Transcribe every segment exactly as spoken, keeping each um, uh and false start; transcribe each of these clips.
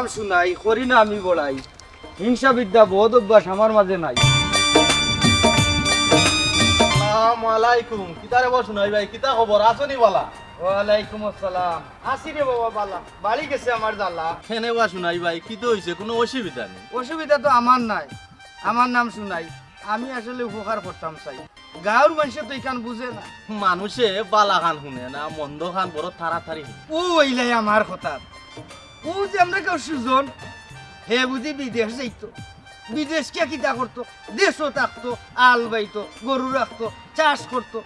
শুনাই, করি না আমি বড়াই। হিংসা বিদ্যা বদ অভ্যাস আমার মাঝে নাই। আসসালামু আলাইকুম। কিতা রে বা শুনাই ভাই, কিতা খবর? আছো নি বালা? ওয়ালাইকুম আসসালাম। আছি রে বাবা বালা। বাড়ি গেছে আমার জ্বালা। কেনে বা শুনাই ভাই, কিতা অইছে? কুনু অসুবিধা নি? অসুবিধা তো আমার নাই। আমার নাম শুনাই। আমি আসলে উপকার করতাম চাই। গাঁওর মানষে তো ইখান বুঝে না। মানষে বালা খান হুনে না, মন্দ খান বড় তাড়াতাড়ি হুনে। অউ অইলাই আমার কথা। অউ যে আমরার গাঁওর সুজন, হে বুঝি বিদেশ যাইতো। বিদেশ গিয়া কিতা করতো? দেশো থাকতো, আল বাইতো, গরু রাখতো, চাষ করতো।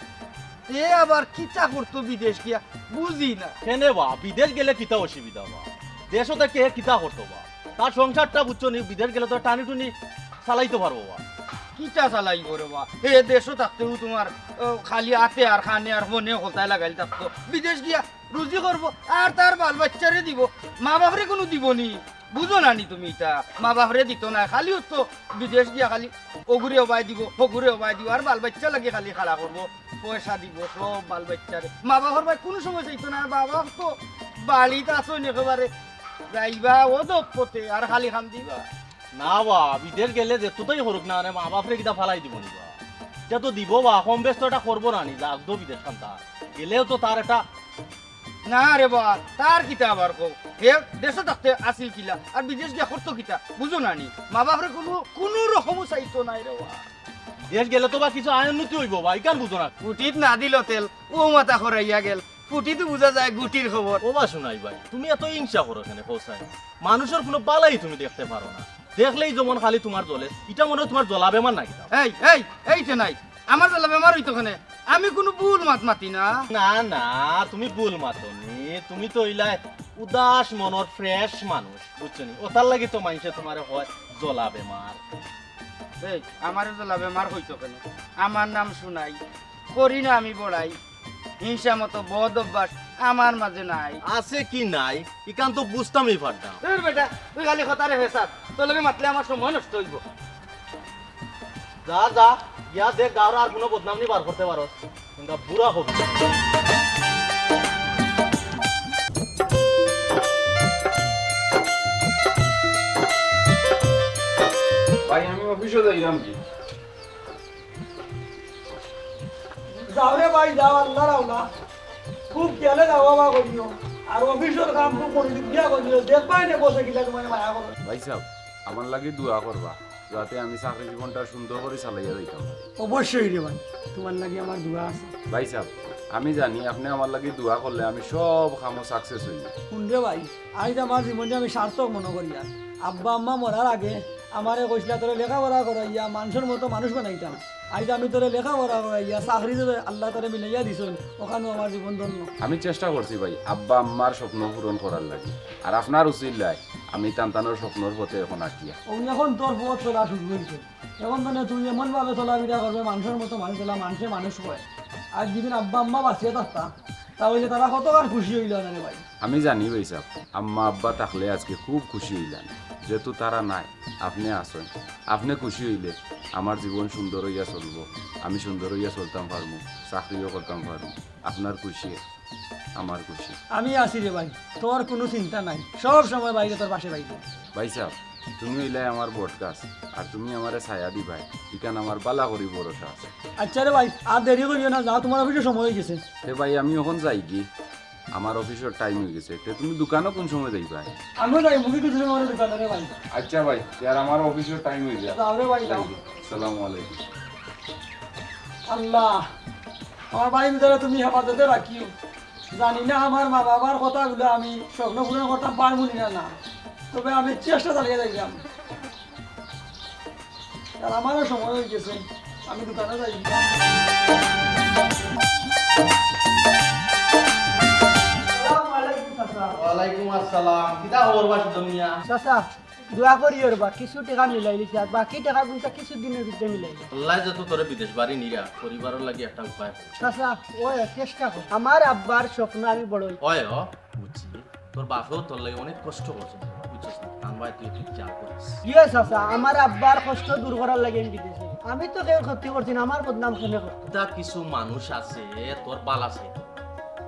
তে আবার কিতা করতো বিদেশ গিয়া? বুঝি না। কেনে বা, বিদেশ গেলে কিতা অসুবিধা বা? দেশো থাকি হে কিতা করতো বা? তার সংসারটা বুঝছো নি, বিদেশ গেলে তো টানি টুনি চালাইতো পারবো বা। কিতা চালাইবো রে বা? হে দেশো থাকতেউ তুমার, আহ, খালি আতে আর কানে আর ফোনে হকলতায় লাগাইল থাকতো। বিদেশ গিয়া রুজি করবো আর তার বাল বাইচ্চারে দিবো। মা বাপরে কুনু দিবো নি? বুঝো না নি তুমি ইতা? মা বাপরে দিতো নায়, খালি অতো বিদেশ গিয়া খালি অগুরে অবায় দিবো, হগুরে অবায় দিবো, আর বাল বাইচ্চার লাগি খালি খাড়া করবো। পয়সা দিবো সব বাল বাইচ্চারে। মা বাপর বায় কুনু সময় চাইতো না, আর মা বাপ তো বাড়িত আছইন একেবারে। যাইবা অউ দপ্পতে আর খালি কান্দিবা। না বা, বিদেশ গেলে যেততাউ করুক না, মানে মা বাপরে কিতা ফালাই দিবো নি বা? ইটা তো দিবো বা, কম বেশ তো এটা করবো না নি, যাউক তো বিদেশ খান তার। গেলেও তো তার একটা না রে বা, তার কিতা আবার কও? হে দেশো থাকতে আছিল কিলা, আর বিদেশ গিয়া করতো কিতা? বুঝো না নি? মা বাপরে কুনু, কুনু রকমও চাইতো নায় রে বা। বিদেশ গেলে তো বা কিছু আয় উন্নতি অইবো বা, ইখান বুঝো না। ফুটিত না দিল তেল, অউ মাথা খরাইয়া গেল। ফুটিত বুঝা যায় গুটির খবর। ও বা শুনাই ভাই, তুমি এত হিংসা করো কেনে কও চাই? মানষর কুনু বালাই তুমি দেখতে পারো না। দেখলেই যেমন খালি তুমার জ্বলে, ইটা মনে অয় তুমার জ্বলা বেমার নাকি তা? এই, এই, এই যে নাই, আমার জ্বলা বেমার অইতো কেনে? আমি কুনু ভুল মাত মাতি না। না, না, তুমি ভুল মাতো নি। তুমি তো অইলায় উদাস মনর fresh মানুষ, বুঝছো নি? অতার লাগি তো মানষে তুমারে কয় জ্বলা বেমার। এই, আমারে জ্বলা বেমার কইতো কেনে? আমার নাম শুনাই, করি না আমি বড়াই। হিংসা মতো বদ অভ্যাস আমার মাঝে নাই। আছে কি নাই, ইখান তো বুঝতামই পারতাম। ধুর বেটা, তুই খালি কথারে ফেসাস, তোর লগে মাতলে আমার সময় নষ্ট অইবো। যা, যা, গিয়া দেখ গাঁওর আর কুনু বদনাম নি বার করতে পারো। ইটা বুড়া হবে। ভাই, আমি অফিসো যাইরাম কি? যাও রে ভাই, যাও, আল্লার আওলা। খুব খেয়ালে যাওয়া আওয়া করিও। আর অফিসর কাম খুব মনোযোগ দিয়া করিও। দেখবায় নে বসে কিলা তুমারে মায়া করে। ভাইসাব, আমার লাগি দোয়া করবা, যাতে আমি চাকরি জীবনটা সুন্দর করি চালাইয়া যাইতাম পারি। অবশ্যই রে ভাই, তুমার লাগি আমার দোয়া আছে। ভাইসাব, আমি জানি আপনে আমার লাগি দোয়া করলে আমি সব কামো success অইমু। হুন রে ভাই, আইজ আমার জীবনটা আমি সার্থক মনো করিয়ার। আব্বা আম্মা মরার আগে আমারে কইছলা, "তোরে লেখাপড়া করাইয়া মানষর মতো মানুষ বানাইতাম।" আইজ আমি তোরে লেখাপড়া করাইয়া চাকরি যে আল্লায় তোরে মিলাইয়া দিছইন, অখানউ আমার জীবন ধন্য। আমি চেষ্টা করছি ভাই, আব্বা আম্মার স্বপ্ন পূরণ করার লাগি। আর আপনার উছিলায় আমি তান তানর স্বপ্নর পথে অখন আটিয়ার। অউ অখন তোর পথ চলা শুরু অইছে। অখন মানে তুই এমন ভাবে চলাফিরা করবে, মানষর মতো মানুষ অইলা, মানষে মানুষ কয়। আইজ যেদিন আব্বা আম্মা বাঁচিয়া থাকতা, তা অইলে তারা কতখান খুশি অইলা না রে ভাই। আমি জানি ভাইসাব, আম্মা আব্বা থাকলে আইজকে খুব খুশি অইলান, যেহেতু তারা নাই, আপনে আছইন। আপনে খুশি অইলে আমার জীবন সুন্দর অইয়া চলবো, আমি সুন্দর অইয়া চলতাম পারমু, চাকরিও করতাম পারমু। আপনার খুশি আমার খুশি। আমি আছি রে ভাই, তোর কুনু চিন্তা নাই, সব সময় ভাইরে তোর পাশে পাইবে। ভাইসাব, তুমি অইলায় আমার বট গাছ, আর তুমি আমারে ছায়া দিবায়, ইখান আমার বালা করি ভরসা আছে। আইচ্ছা রে ভাই, আর দেরি করিও না, যাও, তুমার অফিসর সময় অইগেছে। তে ভাই, আমি অখন যাইগি, আমার অফিসর time অইগেছে। তে তুমি দোকানো কুন সময় যাইবায়? আমিও যাইমুগি কিছু সময় দোকানো রে ভাই। আইচ্ছা ভাই, তে আর আমার অফিসর time অইগেছে। যাও রে ভাই, যাও। আসসালামু আলাইকুম। আল্লাহ, আমার ভাইরে তুমি হেফাজতে রাখিও। জানি না আমার মা বাবার কথাগুলা আমি স্বপ্ন পূরণ করতাম পারমু নি না, না। তবে আমি চেষ্টা চালাইয়া যাইরাম। আর আমারও সময় অইগেছে, আমি দোকানো যাই। আসসালামু আলাইকুম চাচা। ওয়ালাইকুম আসসালাম। কিতা খবর বা সুজন মিয়া? চাচা, দোয়া করিও রে বা, কিছু টেকা মিলাইলিছি, আর বাকি টেকাগুনতা কিছু দিনর ভিতরে মিলাইলিছি। আল্লায় যেহেতু তোরে বিদেশ বাড়ি নিরা, পরিবারর লাগি একটা উপায় কর। চাচা, অয় চেষ্টা করি। আমার আব্বার স্বপ্ন আমি বড় অই। অয়, অ, বুঝছি। তোর বাপেও তোর লাগি অনেক কষ্ট করছে, বুঝছস নি? কারণ ভাই, তুই একটু খেয়াল করিস। ইয়ে চাচা, আমার আব্বার কষ্ট দূর করার লাগি আমি বিদেশ যাই। আমি তো কেউর ক্ষতি করছি না, আমার বদনাম কেনে করতো? তা কিছু মানুষ আছে তোর বালা চাইতো,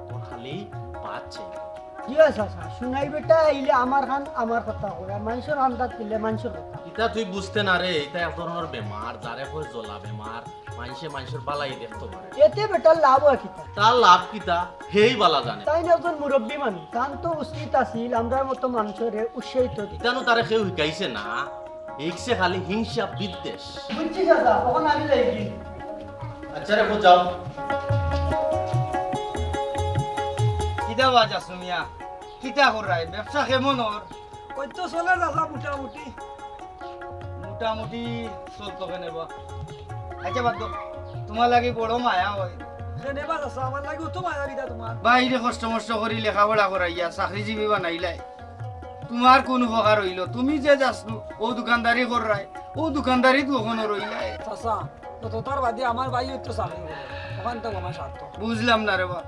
তোর খালি ভাত চাইতো। জি অয় চাচা, সুনাই বেটা আইলে আমার খান আমার কথা কয়, আর মানষর খান্দাত গেলে মানষর কথা। ইতা তুই বুঝতে না রে, ইতা এক ধরনর বেমার, যারে কয় জ্বলা বেমার, মানষে মানষর বালাই দেখতো পারে। এতে বেটার লাভ অয় কিতা? তার লাভ কিতা, হেই বালা জানে। তাইন একজন মুরব্বি মানুষ, তান তো উচিত আছিল আমরার মতো মানষরে উৎসাহিত দিতা। ইতা নু তারে কেউ হিকাইছে না, হিকছে খালি হিংসা বিদ্বেষ। বুঝছি চাচা, অখন আমি যাইগি। আচ্ছা রে, যাও। কিতা বা চাচু মিয়া, কিতা কররায়? ব্যবসা কেমন অর? অউ তো চলে চাচা মোটামুটি। মোটামুটি চলতো কেনে বা? আচ্ছা বাদ দেও, তুমার লাগি বড় মায়া অয়। কেনে বা চাচা, আমার লাগি অত মায়া কিতা তুমার? বাইরে কষ্ট মষ্ট করি লেখাপড়া করাইয়া চাকরিজীবী বানাইলায়। তুমার কুন উপকার অইলো? তুমি যে যাচনু অউ দোকানদারি কররায়, অউ দোকানদারিত অখনো রইলায়। চাচা, তততার বাদে আমার ভাইও তো চাকরি করে, অখান তো আমার স্বার্থ। বুঝলাম না রে বা,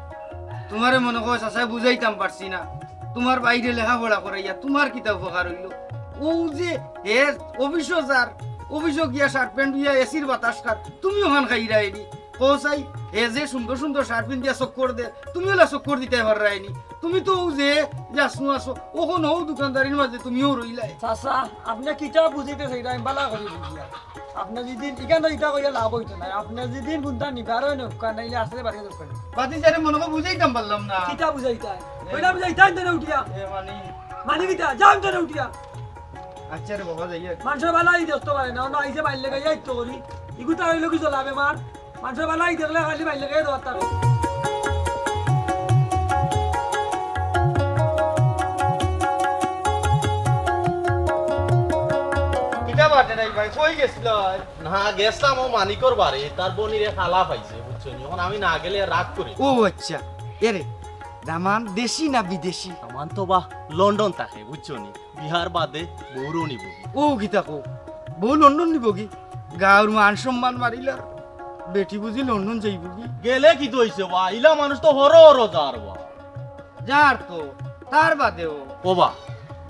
তুমারে মনো কয় চাচায় বুঝাইতাম পারছি না। তুমার ভাইরে লেখাপড়া করাইয়া তুমার কিতা উপকার অইলো? অউ যে হে অফিসো যার, অফিসো গিয়া শার্ট প্যান্ট ধুইয়া এসির বাতাস খার, তুমি অখান খাইরায় নি। কও চাই, হে যে সুন্দর সুন্দর শার্ট পিন্দিয়া চক্কর দে, তুমি অলা চক্কর দিতায় পাররায় নি। তুমি তো অউ যে যাচনু আছো, অখন অউ দোকানদারির মাঝে তুমিও রইলায়। চাচা, আপনে কিতা বুঝাইতে চাইরা, আমি বালা করি বুঝিয়ার। আপনে যেদিন ইখান ইতা কইয়া লাভ অইতো নায়, আপনে যেদিন কুনটা নিবার অয় নেউক্কা, নাইলে আস্তে বাড়িয়া যাউক্কা। ভাতিজারে মনো কয় বুঝাইতাম পারলাম না। কিতা বুঝাইতায়? এ। কইলাম যাইতায় তারে উঠিয়া। এ মানি। মানি কিতা? যাও তারে উঠিয়া। আচ্ছা রে বাবা, যাই আর। মানষর বালাই দেখতো পারে না, অনো আইছে বাইর লাগাইয়া আইতো করি। ইগু তার অইলো কি জ্বলা বেমার? মানষর বালাই দেখলে খালি বাইর লাগাইয়া দেওয়ার তারে। কিতা বাটে নাই ভাই, কই গেছিলায়? না, গেছলাম অউ মানিকর বাড়ি, তার বইনর এক আলাপ আইছে, বুঝছো নি? অখন আমি না গেলে রাগ করি। ও আচ্ছা, এরে, দামান দেশি না বিদেশি? দামান তো বা লন্ডন থাকে, বুঝছো নি? বিয়ার বাদে বউরও নিবোগি। ও কিতা কও, বউ লন্ডন নিবোগি? গাঁওর মান সম্মান মারিলার, বেটি বুঝি লন্ডন যাইবোগি? গেলে কিতা অইছে বা, ইলা মানুষ তো হরো হরো যার বা। যার তো, তার বাদেও। ও বা,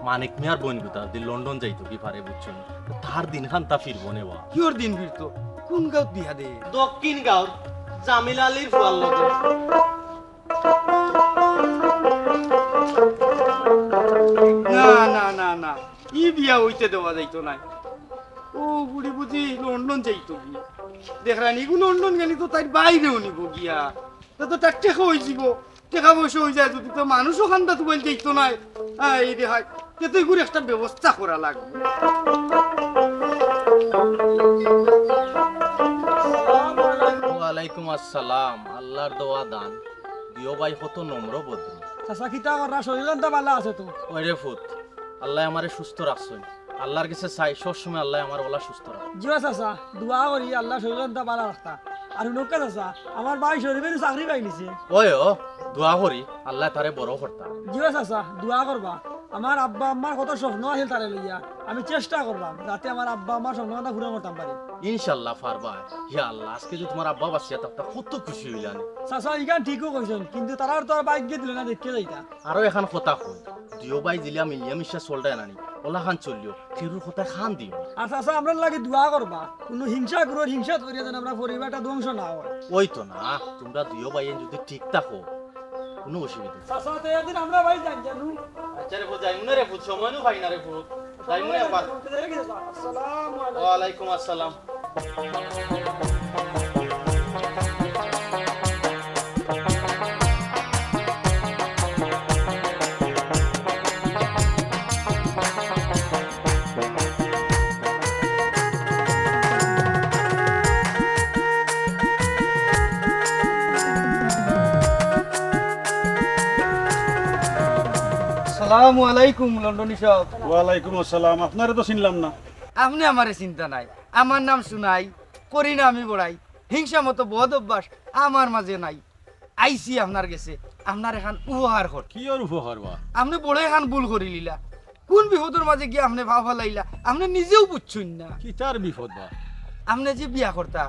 মানিক মিয়ার বইন গুতা যদি লন্ডন যাইতোগি পারে, বুঝছো নি? তার দিন খান্তা ফিরবো নে বা। কিওর দিন ফিরতো? কুন গাঁওত বিয়া দে? দক্ষিণ গাঁওর জামিল আলীর ফুয়ার লগে। না, না, না, না, ই বিয়া অইতে দেওয়া যাইতো নায়। অউ ফুড়ি বুঝি লন্ডন যাইতোগি। দেখরায়নি, ইগু লন্ডন গেলে তো তাইর ভাইরেও নিবো গিয়া। তে তো তার টেকা অইযিবো। টেকা পয়সা অইযায় যদি, তো মানুষও খান্দাত উবাইল যাইতো নায়। আয় রে হায়, তে তো ইগুর একটা ব্যবস্থা করা লাগবো। ওয়ালাইকুম আসসালাম। আল্লার দোয়া দান। দুইও ভাই কত নম্র ভদ্র। চাচা, কিতা কররা? শরীর অন্তা বালা আছে তো? ওই রে ফুত, আল্লায় আমারে সুস্থ রাখছইন। আল্লার গেছে চাই, সব সময় আল্লায় আমারে অলা সুস্থ রাখছইন। জি অয় চাচা, দোয়া করি আল্লায় শরীর অন্তা বালা রাখতা। আর হুনউক্কা চাচা, আমার ভাই শরীফে তো চাকরি পাইলিছে। ওই ও, দোয়া করি আল্লায় তারে বড় করতা। জি অয় চাচা, দোয়া করবা। আমার আব্বা আম্মার কত স্বপ্ন আছিল তারে লইয়া। আমি চেষ্টা কররাম যাতে আমার আব্বা আম্মার স্বপ্ন কথা পূরণ করতাম পারি। ইনশাআল্লাহ পারবায়। ইয়া আল্লাহ, আজকে যে তুমার আব্বা বাঁচিয়া থাকতা, কত খুশি অইলাম। চাচা, ইখান ঠিকউ কইছইন, কিন্তু তারার তো আর ভাগ্যে দিল না দেখিয়া যাইতা। আরো এখান কথা কই, দুইও ভাই যেলা মিলিয়া মিশিয়া চলরায় নানি, অলাখান চলিও, কেউর কথায় কান দিও না। আর চাচা, আমরার লাগি দোয়া করবা, কুনু হিংসা গুরুর হিংসা ধরিয়া যেন আমরার পরিবারটা ধ্বংস না অয়। অইতো না, তুমরা দুইও ভাইয়াইন যদি ঠিক থাকো, কুনু অসুবিধা নাই। চাচা, তে একদিন আমরার বাড়ি যাইন জানু। আচ্ছা রে ফুত, যাইমু নে রে ফুত, সময় নু পাই না রে ফুত। যাইমু নে একবার। আসসালামু আলাইকুম। ওয়ালাইকুম আসসালাম। আসসালামু আলাইকুম, লন্ডনী সাব। ওয়ালাইকুম আসসালাম। আপনারে তো চিনলাম না। আপনে আমারে চিনতা নায়। আমার নাম সুনাই, করি না আমি বড়াই। হিংসা মতো বদ অভ্যাস আমার মাঝে নাই। আইছি আপনার গেছে, আপনার এখান উপকার করতে। কিওর উপকার বা? আপনে বড় এখান ভুল করিলিলা। কুন বিপদর মাঝে গিয়া আপনে পা ফালাইলা, আপনে নিজেও বুঝছইন না। কিতার বিপদ বা? আপনে যে বিয়া করতা,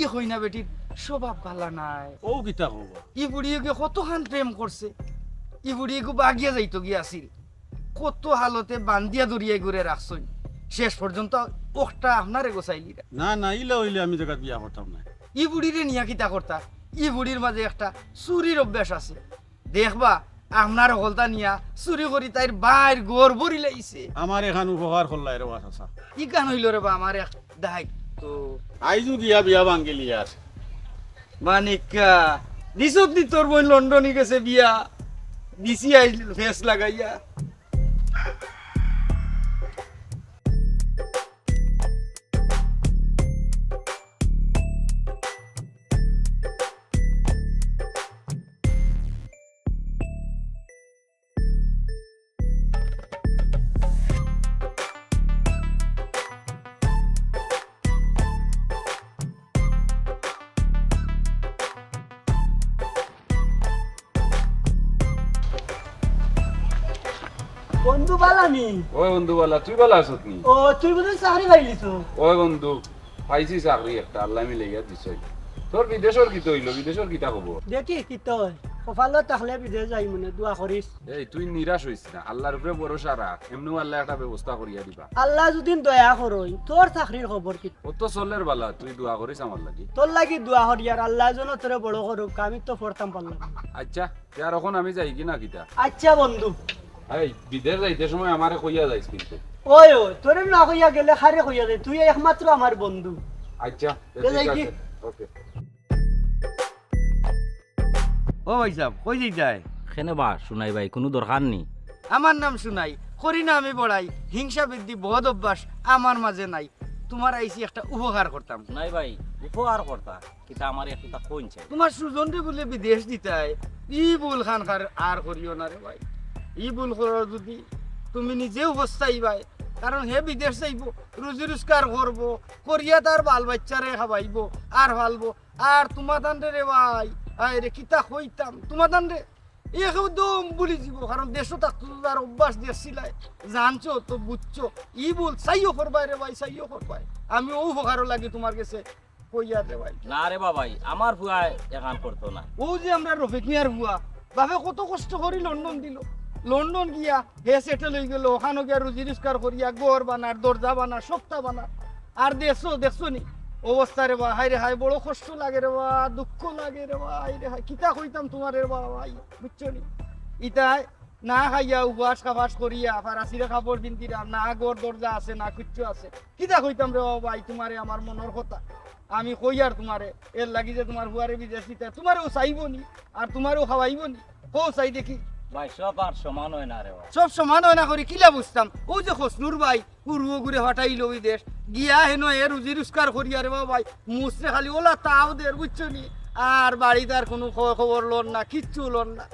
ই কইনা বেটির স্বভাব ভালা নায়। অউ কিতা কও বা? ই ফুড়িয়ে গিয়া কতখান প্রেম করছে, ই ফুড়িয়ে গু বাগিয়া যাইতো গিয়া আছিল। কত হালতে বান্দিয়া ধরিয়া ইগুরে রাখছইন। শেষ পর্যন্ত অখটা আপনারে গছাইলিরা। না, না, ইলা অইলে আমি জাগাত বিয়া করতাম না। ই ফুড়িরে নিয়া কিতা করতা? ই ফুড়ির মাঝে একটা চুরির অভ্যাস আছে। দেখবা, আপনার হকলতা নিয়া চুরি করি তাইর বাইর ঘর ভরি লাইছে। আমার এখান উপকার করলাই রে বা চাচা। ইখান অইলো রে বা আমার এক দায়িত্ব। আইজু গিয়া বিয়া ভাঙ্গিলিয়ার। মানিক্কা, দিছত নি তোর বইন লন্ডনি গেছে বিয়া, দিছি আইজ ফেস লাগাইয়া। বন্ধু বালা নি? ওই বন্ধু বালা, তুই বালা আছত নি? ও, তুই বুঝি চাকরি পাইলিছ? ওই বন্ধু, পাইছি চাকরি একটা, আল্লায় মিলাইয়া দিছে। তোর বিদেশর কিতা অইলো? বিদেশর কিতা খবর? দেখি কিতা অয়। কপালো থাকলে বিদেশ যাইমুনে, দোয়া করিস। এই, তুই নিরাশ অইস না, আল্লার উপরে ভরসা রাখ, এমনেউ আল্লায় একটা ব্যবস্থা করিয়া দিবা। আল্লায় যুদি দয়া করইন, তোর চাকরির খবর কিতা? ও তো চলের বালা, তুই দোয়া করিস আমার লাগি। তোর লাগি দোয়া করিয়ার, আল্লায় যেন তোরে বড় করুক, আমি তো পড়তাম পারলাম না। আচ্ছা, তে আর অখন আমি যাইগি না কিতা? আচ্ছা বন্ধু। এই, বিদেশ যাইতে সময় আমারে কইয়া যাইস কিন্তু। ওই, ওই, তোরে না কইয়া গেলে কারে কইয়া যাই? তুই একমাত্র আমার বন্ধু। আচ্ছা, তে তে ঠিক যাই কি? আছে। ওকে। ও ভাইসাব, কই যাইতায়? কেনে বা, সুনাই ভাই, কুনু দরকার নি? আমার নাম সুনাই, করি না আমি বড়াই, হিংসা বৃদ্ধি বদ অভ্যাস আমার মাঝে নাই। তুমার আইছি একটা উপকার করতাম। সুনাই ভাই, উপকার করতা? কিতা আমারে একটুতা কইন চাই। তুমার সুজনরে বুলে বিদেশ দিতায়, ই ভুল খানকার আর করিও না রে ভাই। ই ভুল করো যুদি তুমি নিজেও পস্তাইবায়, কারণ হে বিদেশ যাইবো, রুজি রোজগার করবো, করিয়া তার বাল বাইচ্চারে খাবাইবো আর ফালবো। আর তুমাতানরে রে ভাই, আয় রে কিতা কইতাম তুমাতানরে, একদম ভুলি যিবো, কারণ দেশো থাকতো তো তার অভ্যাস দেখছিলায়, জানছো তো বুঝছো। ই ভুল চাইও করবায় রে ভাই, চাইও করবায়। আমি অউ উপকারর লাগি তুমার গেছে কইয়ার রে ভাই। না রে বাবাই, আমার ফুয়ায় এখান করতো না। অউ যে আমরার রফিক মিয়ার ফুয়া, বাপে কত কষ্ট করি লন্ডন দিলো, লন্ডন গিয়া হে সেটেল অইগেলো, অখানো গিয়া রুজি রোজগার করিয়া ঘর বানার, দরজা বানার, সবতা বানার। আর দেখছো, দেখছো নি অবস্থা রে বা, হায় রে হায়, বড় কষ্ট লাগে রে বা, দুঃখ লাগে রে বা, হায় রে হায়, কিতা কইতাম তুমারে রে বা ভাই, বুঝছো নি? ইতায় না খাইয়া উপাস কাপাস করিয়া, ফারাসিরে কাপড় পিন্দিরা, না ঘর দরজা আছে, না কিচ্ছু আছে। কিতা কইতাম রে বা ভাই তুমারে আমার মনর কথা। আমি কইয়ার তুমারে, এর লাগি যে তুমার ফুয়ারে বিদেশ দিতায়, তুমারেও চাইবো নি, আর তুমারেও খাওয়াইবো নি। কও চাই দেখি। ভাই, সব আর সমান অয় না রে বা। সব সমান অয় না করি কিলা বুঝতাম? অউ যে খসরুর ভাই, হুরুও ঘুরে ফাটাইলো বিদেশ। গিয়া হেনো এ রুজি রোজগার করিয়া রে বা ভাই, মুসরে খালি অলা তাও দের, বুঝছো নি? আর বাড়িত আর কুনু খ-, খবর লর না, কিচ্ছু লর না।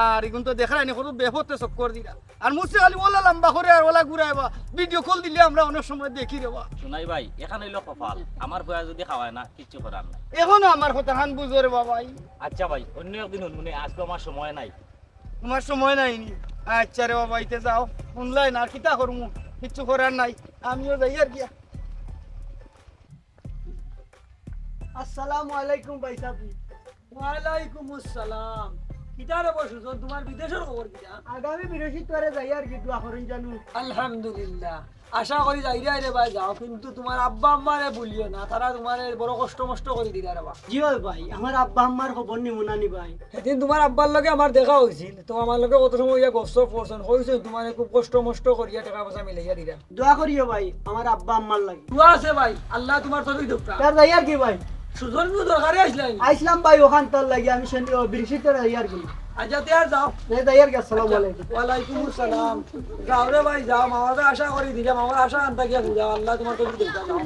আর ইগুন তো দেখরায় নি, কত বেপথে চক্কর দিরা। আর মুসরে খালি অলা লাম্বা করে আর অলা ঘুরায় বা, video call দিলে আমরা অনেক সময় দেখি রে বা। সুনাই ভাই, এখান অইলো কপাল। আমার ফুয়ায় যুদি খাওয়ায় না, কিচ্ছু করার নাই। এখনো আমার কথাখান বুঝো রে বা ভাই। আচ্ছা ভাই, অইন্য একদিন হুনমুনে, আইজকু আমার সময় নাই। তুমার সময় নাই নি? আচ্ছা রে বা ভাই, তে যাও, হুনলায় না, আর কিতা করমু? কিচ্ছু করার নাই, আমিও যাইয়ার গিয়া। আসসালামু আলাইকুম ভাইসাব। ওয়ালাইকুম আসসালাম। কিতা রে বা সুজন, তুমার বিদেশর খবর কিতা? আগামী বৃহস্পতিবারে যাইয়ার গি, দোয়া করইন জানু। আলহামদুলিল্লাহ। আশা করি যাইরায় রে ভাই যাও, কিন্তু তুমার আব্বা আম্মারে ভুলিও না, তারা তুমারে বড় কষ্ট মষ্ট করি দিরা রে বা। জি অয় ভাই, আমার আব্বা আম্মার খবর নিমু না নি ভাই। হেদিন তুমার আব্বার লগে আমার দেখা অইছিল, তো আমার লগে কত সময় অইয়া গফসফ করছইন, কইছইন তুমারে খুব কষ্ট মষ্ট করিয়া টেকা পয়সা মিলাইয়া দিরা। দোয়া করিও ভাই, আমার আব্বা আম্মার লাগি। দোয়া আছে ভাই, আল্লায় তুমার তৌফিক দেউক্কা। তে যাইয়ার গি ভাই? সুজন, কুনু দরকারে আইছলায় নি? আইছলাম ভাই, অখান তার লাগি আমি সেন-, ও, বৃহস্পতিবারে যাইয়ার গি। আচ্ছা, তে যাও। তে যাইয়ার গি, আসসালামু আলাইকুম। ওয়ালাইকুম আসসালাম। যাও রে ভাই, যাও, মামারে আশা করি দিলাম, আমার আশা আনতা গিয়া ঘুরাও, আল্লায় তুমার তৌফিক দেউক্কা, যাও।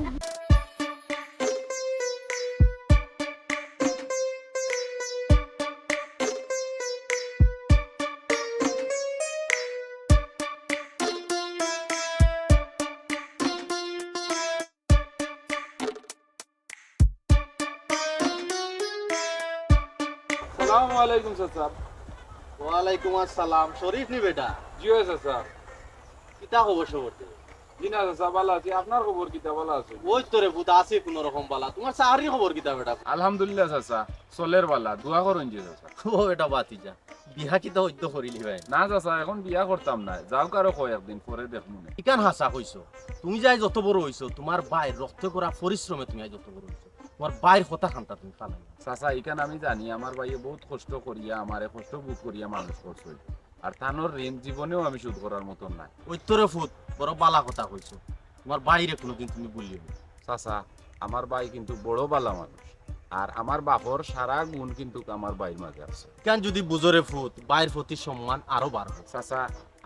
সালামু আলাইকুম চাচা। ওয়ালাইকুম আসসালাম। শরীফ নি বেটা? জি অয় চাচা। কিতা খবর সবর তে? জি না চাচা, বালা আছি। আপনার খবর কিতা, বালা আছইন? অউ তো রে পুত, আছি কুনু রকম বালা। তুমার চাকরির খবর কিতা বেটা? আলহামদুলিল্লাহ চাচা, চলের বালা। দোয়া করইন যে চাচা। ও বেটা ভাতিজা, বিয়া কিতা অইদ্য করিলিবায়? না চাচা, অখন বিয়া করতাম নায়, যাউক আরো কয়েকদিন পরে দেখমুনে। ইখান হাছা কইছো। তুমি যে আইজ যত বড় অইছো, তুমার ভাইর রক্তে গড়া পরিশ্রমে তুমি আইজ যত বড় অইছো। তুমার ভাইর কথা খানটা তুমি ফালাইলায়। চাচা, ইখান আমি জানি, আমার ভাইয়ে বউত কষ্ট করিয়া, আমারে কষ্ট ভোগ করিয়া মানুষ করছে। আর তানর ঋণ জীবনেও আমি শোধ করার মতন নায়। অইতো রে ফুত, বড় বালা কথা কইছো। তুমার ভাইরে কুনুদিন তুমি ভুলিও না। চাচা, আমার ভাই কিন্তু বড় বালা মানুষ। আর আমার বাপর সারা গুণ কিন্তু আমার ভাইর মাঝে আছে। কেন যদি বুঝো রে ফুত, ভাইর প্রতি সম্মান আরো বাড়বো। চাচা,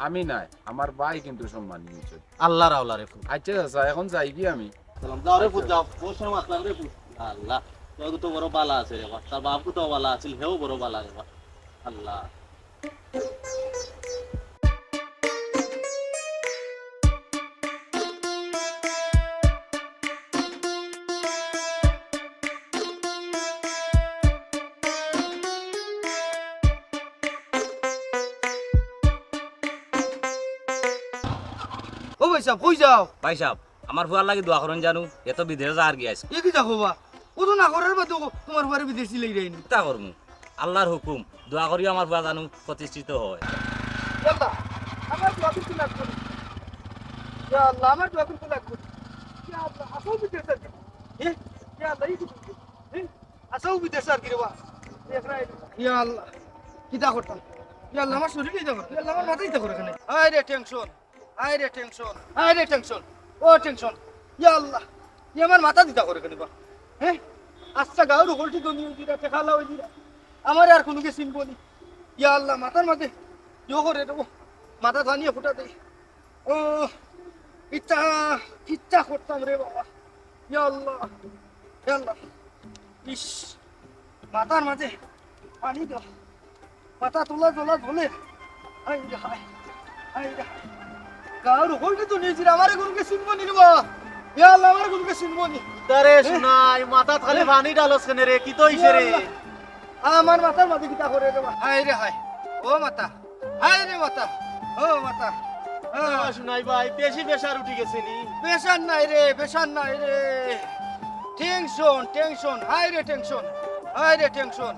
আমি নায়, আমার ভাই কিন্তু সম্মানী অইছে। আল্লার আওলা রে ফুত। আচ্ছা চাচা, এখন যাইগি আমি। সালাম, যাও রে ফুত, যাও। বউত সময় মাতলাম রে ফুত। আল্লাহ, তোর তো বড় বালা আছে রে বা। তার বাপ তো বালা আছিল, হেও বড় বালা রে বা। আল্লাহ। ও ভাইসাব, কই যাও? ভাইসাব, আমার ফুয়ার লাগি দোয়া করইন জানু, হে তো বিদেশ যাওয়ার গিয়া আইছে। এ কিতা কইবা? ও তো না করার বাদে ও তুমার ফুয়ারে বিদেশি লই যায়নি। কিতা করমু? আল্লার হুকুম, দোয়া করিও আমার ফুয়া জানু প্রতিষ্ঠিত হয়। ইয়া আল্লাহ, আমার দোয়া কিন্তু লাগবো না। ইয়া আল্লাহ, আমার দোয়া কিন্তু লাগবো না। ইয়া আল্লাহ, আসল বিদেশ আর কি। এ? ইয়া আল্লাহ, এই কি? এ? আসল বিদেশ আর কি রে বা? ইয়া আল্লাহ, কিতা করতাম? ইয়া আল্লাহ, আমার শরীর কিতা করে? ইয়া আল্লাহ, আমার মাথা কিতা করে এখানে? আয় রে টেনশন। আয় রে টেনশন, আয় রে টেনশন, ও টেনশন। ইয়া আল্লাহ, ই আমার মাথা দিতা করে কেনে বা? হ্যাঁ? আচ্ছা, গাঁওর হকলটি ধনী অই দিরা, টেকাআলা অই দিরা। আমারে আর কুনুকে চিনবো নি। ইয়া আল্লাহ, মাথার মাঝে জো করে দেবো। মাথা টানিয়া ফুটা দেই। ও, ইতা, কিতা করতাম রে বাবা। ইয়া আল্লাহ, ইয়া আল্লাহ। ইস, মাথার মাঝে পানি দেওয়া। মাথা তোলা তোলা ধরে। হায় রে হায়, হায় রে হায়। গাঁওর হকলটি তো নিজের, আমারে কুনুকে চিনবো নি রে বা। ইয়া আল্লাহ, আমারে কুনুকে চিনবো নি। তারে হ্যাঁ? শুনাই, মাথাত খালি হ্যাঁ? পানি ঢালস কেনে রে, কিতা অইছে রে? ইয়া আল্লাহ, আমার মাথার মাঝে কিতা করে রে বা? হায় রে হায়, ও মাথা, হায় রে মাথা, ও মাথা। হ্যাঁ। ও শুনাই ভাই, বেশি প্রেশার উঠি গেছে নি? প্রেশার নাই রে, প্রেশার নাই রে। টেনশন, টেনশন, হায় রে টেনশন, হায় রে টেনশন,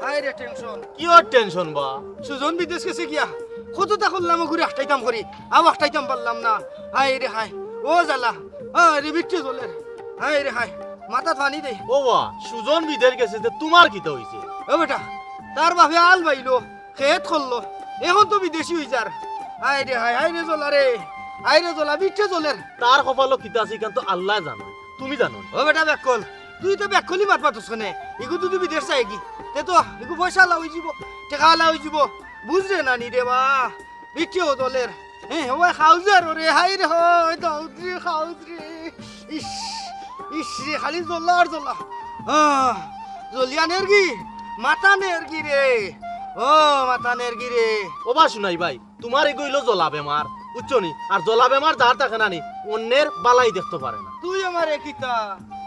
হায় রে টেনশন। কিওর টেনশন বা? সুজন বিদেশ গেছে গিয়া। কততা করলাম ওগুরে আটকাইতাম করি, আও আটকাইতাম পারলাম না। হায় রে হায়, ও জ্বালা, হায় রে বিট্টে জ্বলের। হায় রে হায়, মাথাত পানি দে। ও বা, সুজন বিদেশ গেছে, তে তুমার কিতা অইছে? ও বেটা, তার বাপে আল বাইলো, খেত করলো, এখন তো বিদেশি অই যার। হায় রে হায়, হায় রে জ্বলা রে, হায় রে জ্বলা, বিট্টে জ্বলের। তার কপালো কিতা আছে, ইখান তো আল্লায় জানইন, তুমি জানো নি? ও বেটা বেক্কল, তুই তো বেক্কলি মাত মাতস কেনে? ইগু যদি বিদেশ যায়গি, তে তো ইগু পয়সাআলা অই যিবো, টেকাআলা অই যিবো, বুঝরে না নি রে বা, বিট্টেও জ্বলের। হ্যাঁ, ও খাউজার ওরে, হায় রে হায়, দাউদ রে, খাউজ রে। ইস, ইস রে, খালি জ্বলা আর জ্বলা। আহ, জ্বলিয়া নেরগি, মাথা নেরগি রে। ও, মাথা নেরগি রে। ও বা শুনাই ভাই, তুমার ইগু অইলো জ্বলা বেমার, বুঝছো নি? আর জ্বলা বেমার যার থাকে না নি, অন্যের বালাই দেখতো পারে না। তুই আমারে কিতা?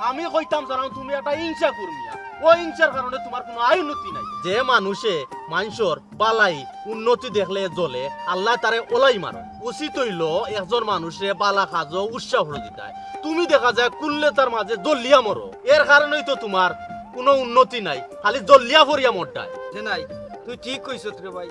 আমি কইতাম চাইরাম তুমি একটা হিংসা কুর্মিয়া। ও হিংসার কারণে তুমার কুনু আয় উন্নতি নাই। যে মানুষে মানষর বালাই উন্নতি দেখলে জ্বলে, আল্লায় তারে ওলাই মারইন। উচিত অইলো একজন মানুষরে বালা কাজো উৎসাহ দিতায়। তুমি দেখা যায় কুল্লে তার মাঝে জ্বলিয়া মরো। এর কারণেই তো তুমার কুনু উন্নতি নাই, খালি জ্বলিয়া পুড়িয়া মরতায়। যে নাই, তুই ঠিক কইছত রে ভাই।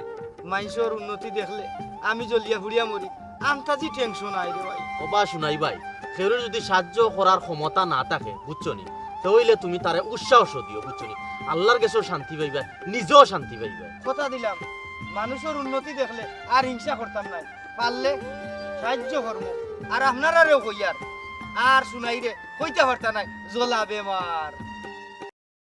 মানষর উন্নতি দেখলে আমি জ্বলিয়া পুড়িয়া মরি। আন্তাজি টেনশন আয় রে ভাই। ও বা শুনাই ভাই, কেউরে যদি সাহায্য করার ক্ষমতা না থাকে, বুঝছো নি? তে অইলে তুমি তারে উৎসাহ দিও, বুঝছো নি? আল্লার গেছেও শান্তি পাইবা, নিজেও শান্তি পাইবা। কথা দিলাম, মানষর উন্নতি দেখলে আর হিংসা করতাম নায়, পারলে সাহায্য করমু। আর আপনারারেও কইয়ার, আর শুনাইরে কইতা পারতা নায়, জ্বলা বেমার।